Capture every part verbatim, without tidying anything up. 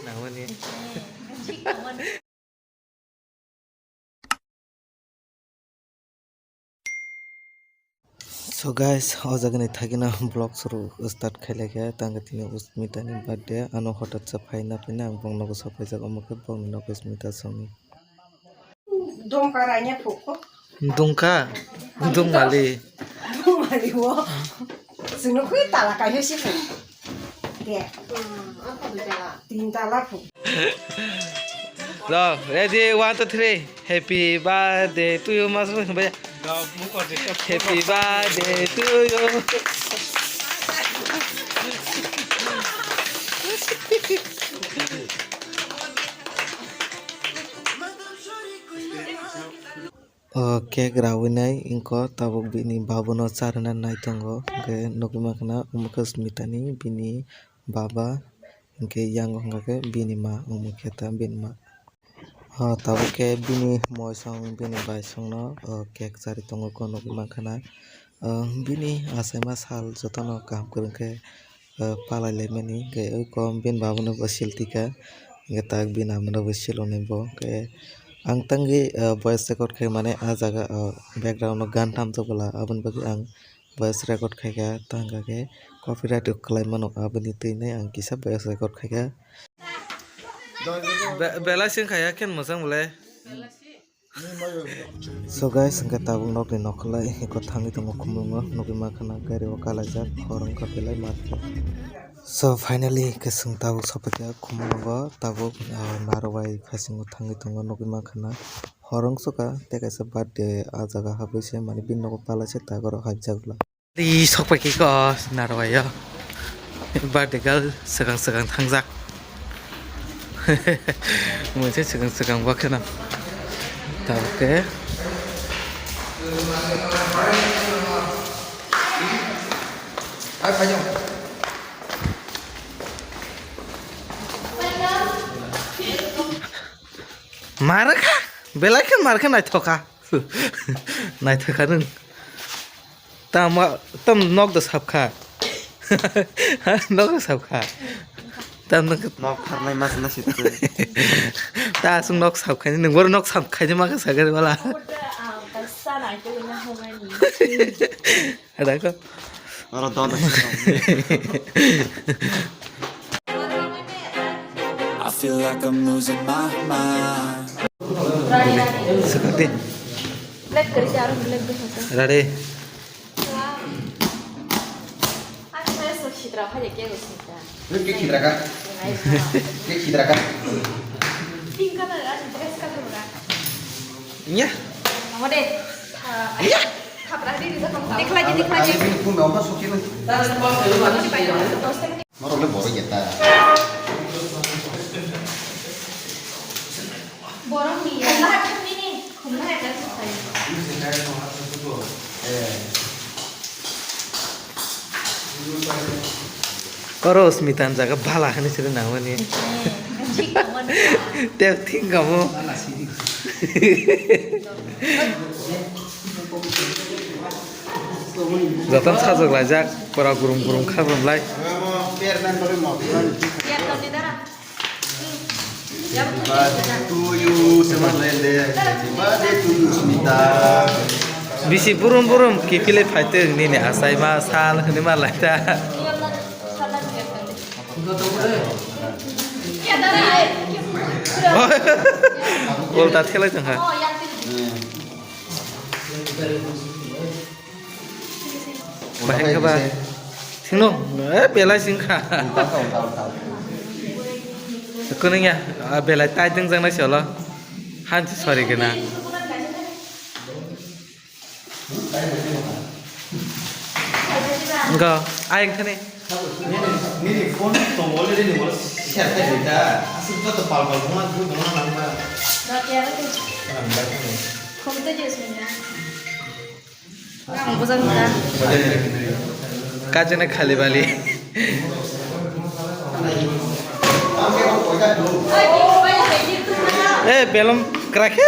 Nangmani. So guys, o jaga ni thagina vlog suru start khailai kha, tang tini Usmita ni birthday, ano hotat sa phaina phina ang bong nogo sapai jago, omo khe bong nogo Usmita songni. Dongka raina thukho. Dongka, dongmali. Dongmali wo. Sino khui tala kayo si. Tin tala phu. Lo, ready, one, two, three. Happy birthday to you, mas mas bhaiya. Happy birthday to you. O cake rawi nai wngkha, tabuk bini babuno charwna nai tongo, hwnkhe nugwi mankha na omo khe Smita ni bini baba, hwnkhe yang wngkha khe bini ma, omo khe ta bini ma. O tabuk khe bini moisong bini baisongno o cake charwi tongo, nugwi mankha na. O bini achaima sal jotono kaham kwrwng khe o palai laimani, hwnkhe ui kom bini babuno bo sil tikha, hwnkhe tak bini amano bo sil onai bo. Hwnkhe ang tangwi o voice record khaimani ah jaga o background o gan thamjak bwla, aboni bagwi ang voice record khaikha, tangkha khe copyright kwlai mano, aboni twini ang kisa voice record khaikha. Be-, belai se wngkha ya khe mwchang bwlai. So guys, hwnkhe tabuk nokni nokholai eko thangwi tongo khumlungo, nugwi mankha na gari o kalaijak, hor wngkha belai ma. So finally hwnkhe chwng tabuk sophaikha khumlungo, tabuk, ah, narwai phaisingo thangwi tongo, nugwi mankha na hor wngsukha tei kaisa birthday ah jaga habwi se mani bini nogo palaisa tak oro habjak bwla. Ri sokpai khe ko narwai o. Birthday girl swkang swkang thangjak. Mungse swkang swkang bo kheno. Tabuk khe. Mar kha, belai khe mar kha naithok kha. Naithok kha nwng. Tamo, tam nok da sap kha. Nok da sap kha. Tam nok. Nok tharnai mas na sit. Ta sung nok sap kha, nwng bor nok sap kha, ma kha sagar wala. Ada ko. Oro don. I feel like I'm losing my mind. Seperti. Black kari si arung black deh hoto. Ready? Aku saya sok sitra aja kayak gitu. Lu kayak sitra kah? Kayak sitra kah? Pink color, dress color. Iya. Kamu deh. Iya. Khapra di, di, di. Dikh laji, dikh laji. Norok le borok ya ta. Borok ni ya. Khumna hai ta sai. Oro Smita ni jaga bhala hinwi siri nangmani. Thik nangmani. Te thik kamo. Jotono sajwk laijak, pura gurum gurum kha bwlai. Birthday to you, Sema Lele. Happy birthday to you, Smita. Bisi burum burum kiphilwi phaitwng nini achaima sal hwnwi ma laita. Ulta thelai tongkha. Bahai khe ba. Singno, eh, belai singkha. Ulta, ulta, ulta, ulta. Kunung ya, ah, belai tai dengjaknai se olo. Hansi sori gena. Go, ayang thani. Nini, nini phone tong already ni wala share khai da. Asuk joto pal pal buma, buma nangma. Nangma. Kaisa na khali bali. Eh, belum krakhe.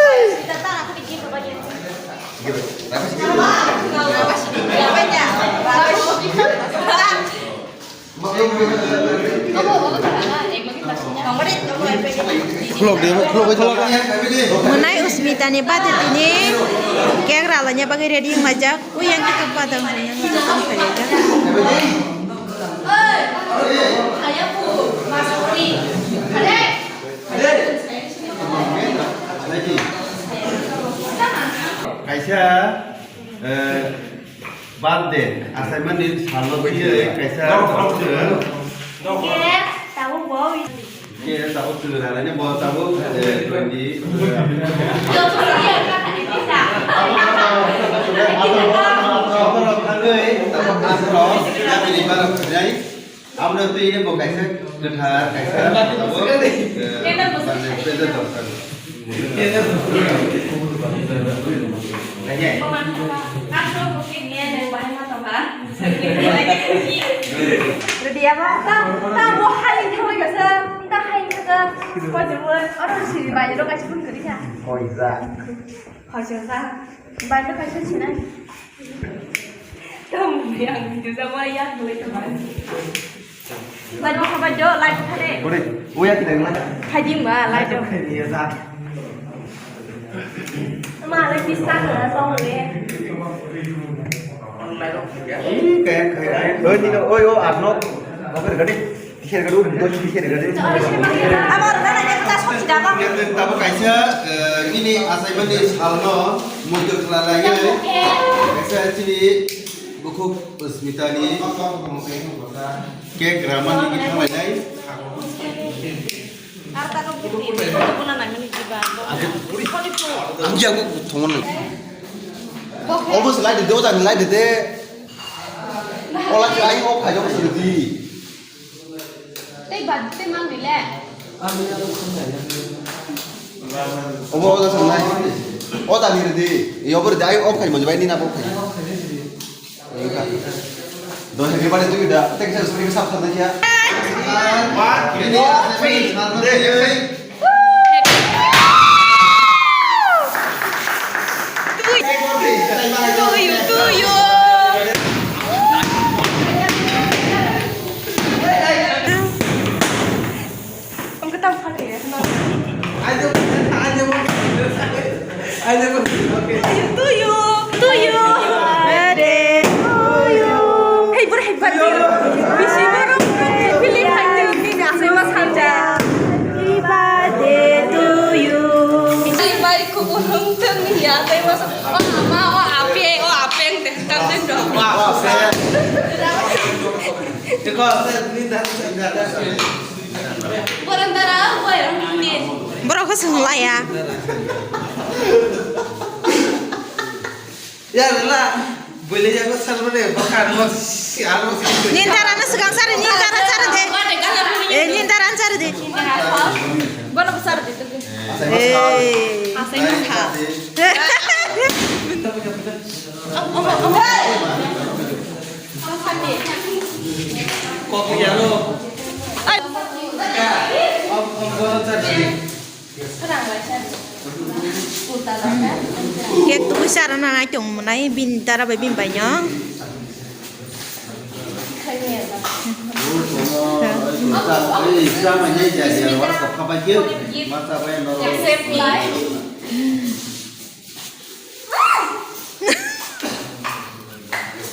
Khulok de, khulok de. Mwnai Usmita ni birthday tini cake ralaina bagwi ready wnglaijak. Ui yang kita pada wnglaijak. Kaisa, eh, birthday achaimani salno twiwi kaisa. Tabuk bo. Ke tabuk twiwi ralaina bo tabuk, eh, twenty. Aboni twi bo kaisa kwthar, kaisa abo, eh, mane, present dosar. Ready abo? Ta, ta bo hai thangwi kasa, ta hai thangwi kasa, pojok oro siri bai ro kaisa phone kori kha. Hoi ja. Hoi ja. Bai ro kaisa sinai. Tamo yang jujak wai yak boleh teman. Light bokha bai jo, light bokha de. Boleh, uya kita yang mana? Khai di ma, light jo. Khai di ya sa. Ma, light bisa na, tong le. Ih, kayak, kayak. Oi, tino, oi, oh, Arno. Oke, gede. Kisah gede, udah, kisah gede. Abo rwgana khe ta sok sida ba. Tabo kaisa, eh, ini achaimani salno muitu khlailaiwi. Kaisa chini bukhuk Usmitani cake ramani khe khlailai. Ang yang thongo nang. Obo se lai de, oja ni lai de. Ola ke ai o khai jok se di. Tei bad tei mang ni le. Obo oja sanai. O ta ni ridi. Yo bor dai o khai mo bai ni na bo khai. Dosa ke bade tu da. Tek sa suri sap sa ya. Tuyu, tuyu. Ang katang pala ya. Tuyu, tuyu. Birthday to you. Hey, bro, hey, birthday. Bisi bro, bro, feeling hai tu ni asai mas hamja. Happy birthday to you. Bisi bai kubun hum tu ni asai mas. Oh, ama, oh, ape, oh, ape, ang teh, kan teh, dong. Borok khe swng laya. Ya, la. Boleh jago salmane, bakar mas, almas. Nindara na swkang sari, nindara sari de. Eh, nindara sari de. Bono sari de. Eh. Asai mas. Kopi ya lo. Om, om, bono sari. Cake tubui chara nanai tong mwnai bini dara bai bini bai no.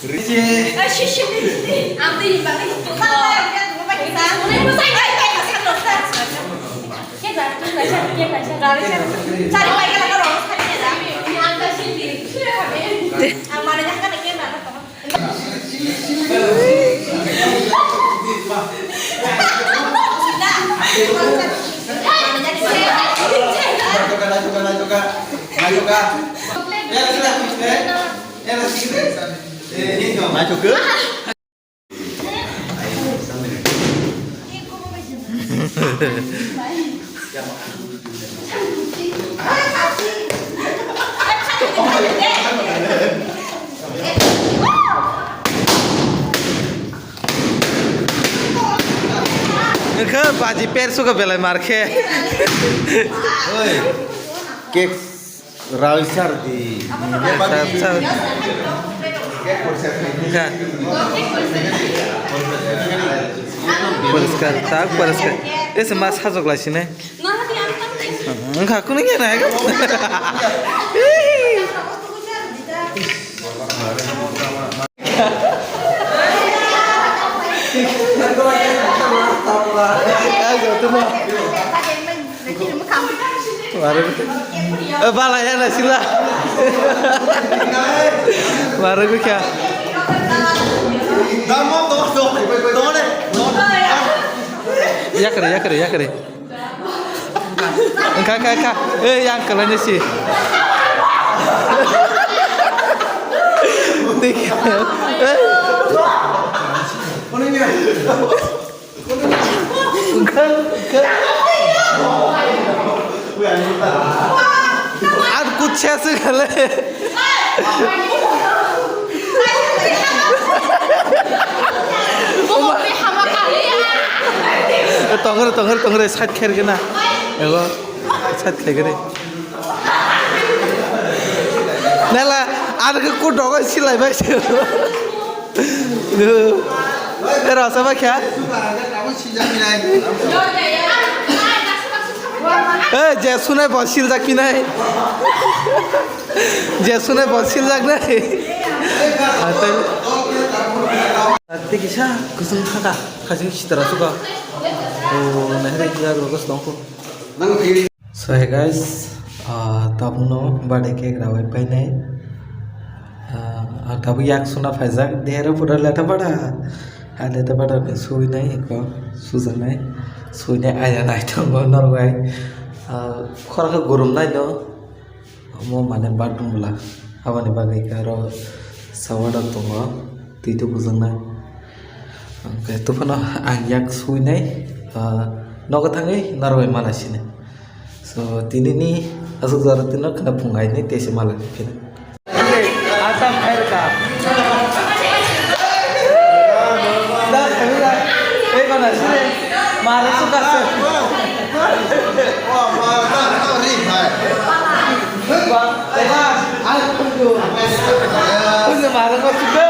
Riche. Wngkha baji per suka belai mar khe. Oi, cake. Rawi sar di. Sar, sar. Wngkha. Poriskar, tak poriskar. Ese ma sajok lai sini. Wngkha, kunu ya na. Ayo, tuma. Warung. Eh, bala ya na sila. Warung kya? Yakre, yakre, yakre. Kha, kha, kha. Eh, yang kalanya si. Tik. Eh. Ar kuchha se gale. Tongre, tongre, tongre, sat kher gena. Ego, sat kher gena. Nela, ar ke ku dogo silai bai se. Era sa ba kya? Eh, je sunai bo siljak pinai. Je sunai bo siljak nai. Atai. Tei kisa kusung thaka, khajik sitra suka. O, nahre kisa rogos tongko. So hey guys, ah, tabukno birthday cake rawai painai. Ah, ah, tabuk yak suna phaijak, dehero pura leta pada. Ah, leta pada ni suinai, eko sujaknai, suinai aina nai tongo norwai. Ah, khoroksa gurumnai no, omo mane bathroom bwla, aboni bagwi khe aro shower rok tongo, twi to bujaknai. Hwnkhe tubufano ang yak suinai, ah, nogo thangwi norwai mana sini. So, tinini aswk jora tino khna phung aini tei se mala phina. Asam khair ka. Da khair ka. Ei bana sire. Mara suka se. Ba, ba, ai kudu. Kudu mara ko suka.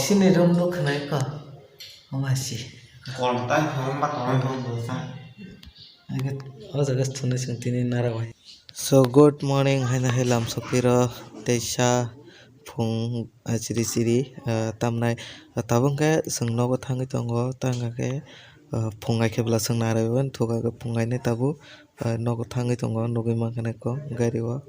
Sini room no khwnai kha. Omo hai si. Kon tai phone ba ton ton do sa. Age o jaga thunui chwng tini nara bai. So, good morning, haino hai lam sokiro teisa phung, ah, chiri chiri, ah, tamnai, ah, tabuk khe chwng nogo thangwi tongo, tang khe, ah, phung ai khe bwla chwng nara bai mano, thuka khe phung ai nai tabuk, ah, nogo thangwi tongo, nugwi mankha nai kok gari o.